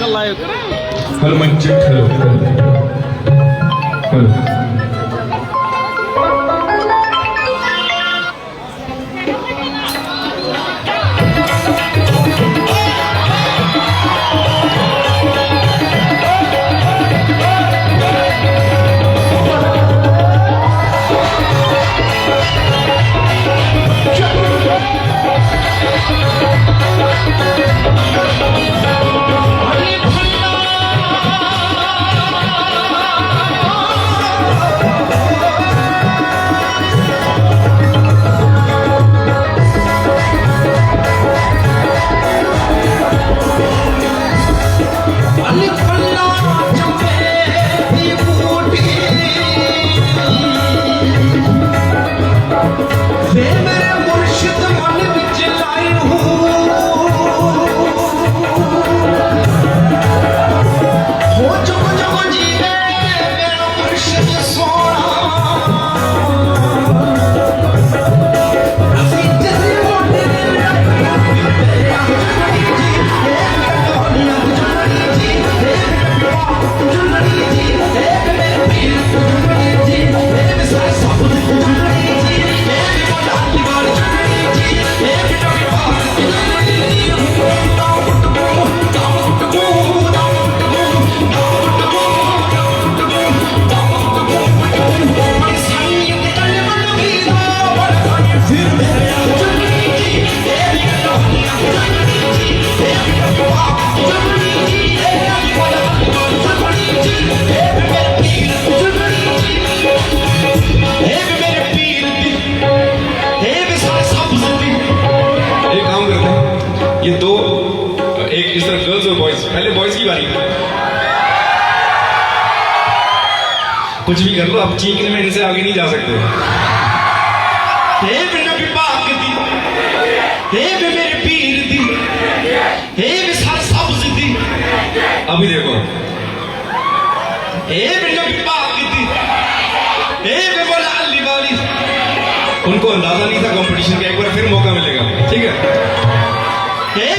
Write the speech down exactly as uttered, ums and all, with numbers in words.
Hello, mic check. Hello, hello, hello. एक काम करते हैं, ये दो, एक इस तरह गर्ल्स और बॉयज, पहले बॉयज की बारी। कुछ भी कर लो, आप चीखने में इनसे आगे नहीं जा सकते। हे बे नबी पाक दी, हे बे मेरे पीर दी, हे बे सर सब्ज दी। अभी देखो, हे बे नबी पाक दी, हे बे मौला अली वाली। उनको अंदाजा नहीं था कंपटीशन का, एक बार फिर मौका मिलेगा, ठीक है? हे